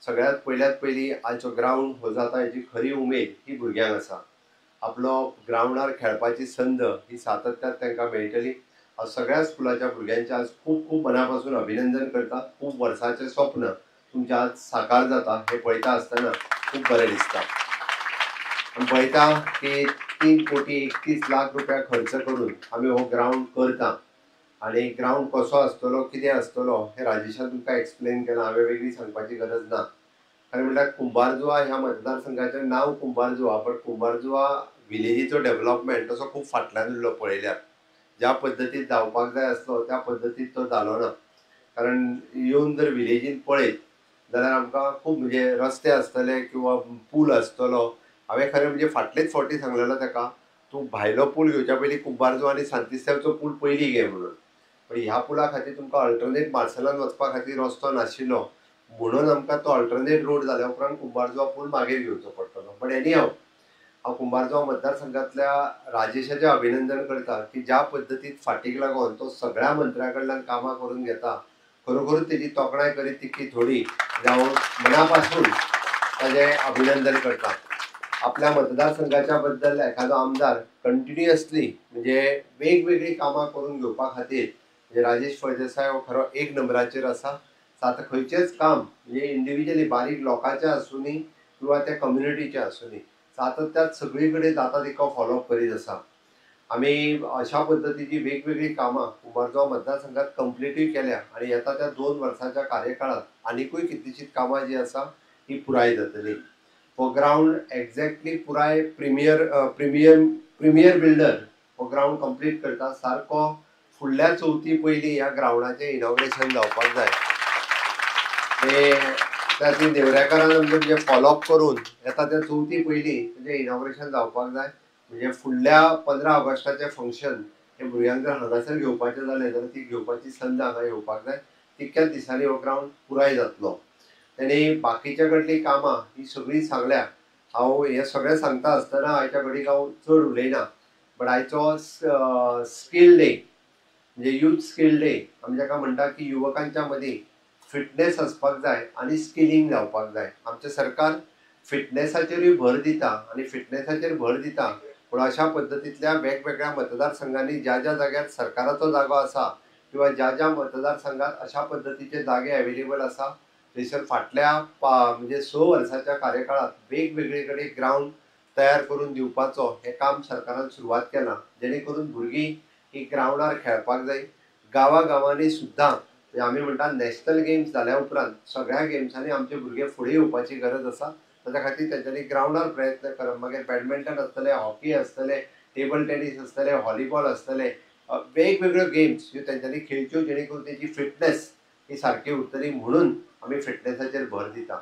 सगळ्यात पयल्यात पयलीं आयचो ग्रावंड हो जाता हेची खरी उमेद ही भुरग्यांक आसा. आपलो ग्रावंडार खेळपाची संद ही सातत्यात तांकां मेळटली. हांव सगळ्या स्कुलाच्या भुरग्यांचें आज खूब खूब मना पासून अभिनंदन करता. खूब वर्साचें स्वप्न तुमचें आज साकार जाता हें पळयता आसतना खूब बरें दिसता. आमी पळयता की 3,31,00,000 रुपया खर्च करून आमी हो ग्रावंड करता आनी ग्रावंड कसो आसतलो, कितें आसतलो हें राजेशान तुमकां एक्सप्लेन केलां, हांवें वेगळी सांगपाची गरज ना. खरें म्हणल्यार कुंभारजुआ ह्या मतदारसंघाचें नांव कुंभारजुआ, पण कुंभारजुआ विलेजीचो डेव्हलपमेंट तसो खूब फाटल्यान उरलो. पळयल्यार ज्या पद्दतीन जावपाक जाय आसलो त्या पद्दतीन तो जालो ना. कारण येवन जर विलेजीन पळयत जाल्यार आमकां खूब म्हणजे रस्ते आसतले किंवा पूल आसतलो. हांवें खरें म्हणजे फाटलेच फावटी सांगलेलो ताका, तूं भायलो पूल घेवच्या पयलीं कुंभारजुआ आनी सांतिस्तेवचो पूल पयलीं घे म्हणून. पण ह्या पुला खातीर तुमकां अल्टरनेट मार्सेलान वचपा खातीर रस्तो नाशिल्लो म्हणून आमकां तो अल्टरनेट रोड जाल्या उपरांत कुंभारजुआ पूल मागीर घेवचो पडटलो. बट एनी हाव, हांव कुंभारजुआ मतदारसंघांतल्या राजेशाचें अभिनंदन करता की ज्या पद्दतीन फाटीक लागून तो सगळ्या मंत्र्या कडल्यान कामां करून घेता, खरोखरूच तेजी तोखणाय करीत तितकी थोडी. हांव मना पासून ताजें अभिनंदन करता. आपल्या मतदारसंघाच्या बद्दल एखादो आमदार कंटिन्युअसली म्हणजे वेगवेगळीं कामां करून घेवपा खातीर म्हणजे राजेश फळदेसाय हो खरो एक नंबराचेर आसा. आतां खंयचेंच काम म्हणजे इंडिविज्युअली बारीक लोकांचें आसूनी किंवा त्या कम्युनिटीचें आसूनी, सातत्यात सगळी कडेन जाता तितको फॉलोअप करीत आसा. आमी अशा पद्दतीची वेगवेगळीं कामां कुंभारजुआ मतदारसंघात कंप्लिटूय केल्या आनी येता त्या 2 वर्सांच्या कार्यकाळांत आनिकूय कितलीशींच कामां जीं आसा ती पुराय जातली. हो ग्रावंड एक्झॅक्टली पुराय प्रिमियर प्रिमियम प्रिमियर बिल्डर हो ग्रावंड कंप्लीट करता. सारको फुडल्या चवथी पयलीं ह्या ग्रावंडाचें इनॉग्रेशन जावपाक जाय. ते त्या नेवऱ्याकारान आमचें म्हणजे फॉलोअप करून येता त्या चवथी पयलीं तेजें इनॉग्रेशन जावपाक जाय. म्हणजे फुडल्या 15 ऑगस्टाचें फंक्शन हे भुरग्यांक जर हांगासर घेवपाचें जालें जाल्यार ती घेवपाची संद हांगा येवपाक जाय. तितक्याच दिसांनी हो ग्रावंड पुराय जातलो. तेणी बाकीच्या कडलीं कामां ही सगळीं सांगल्या. हांव हें सगळें सांगता आसतना आयच्या घडीक हांव चड उलयना, बट आयचो स्कील डे म्हणजे यूथ स्कील डे आमी जाका म्हणटा की युवकांच्या मदीं फिटनेस आसपाक जाय आनी स्किलिंग जावपाक जाय. आमचें सरकार फिटनेसाचेरूय भर दिता आनी फिटनेसाचेर भर दिता, पूण अशा पद्दतींतल्या वेगवेगळ्या मतदारसंघांनी ज्या ज्या जाग्यार सरकाराचो जागो आसा किंवा ज्या ज्या मतदारसंघात अशा पद्दतीचे जागे अवेलेबल आसा थंयसर फाटल्या म्हणजे 6 वर्साच्या कार्यकाळांत वेगवेगळे कडेन ग्रावंड तयार करून दिवपाचो हें काम सरकारान सुरवात केलां, जेणे करून भुरगीं ही ग्रावंडार खेळपाक जाय. गांवागांवांनी सुद्दां आमी म्हणटा नॅशनल गेम्स जाल्या उपरांत सगळ्या गेम्सांनी आमचे भुरगे फुडें येवपाची गरज आसा. ताच्या खातीर तेंच्यांनी ग्रावंडार प्रयत्न करप. मागीर बॅडमिंटन आसतलें, हॉकी आसतलें, टेबल टेनीस आसतलें, व्हॉलीबॉल आसतलें, वेगवेगळ्यो गेम्स ह्यो तेंच्यांनी खेळच्यो जेणे करून तेंची फिटनेस ही सारकी उरतली म्हणून आमी फिटनेसाचेर भर दिता.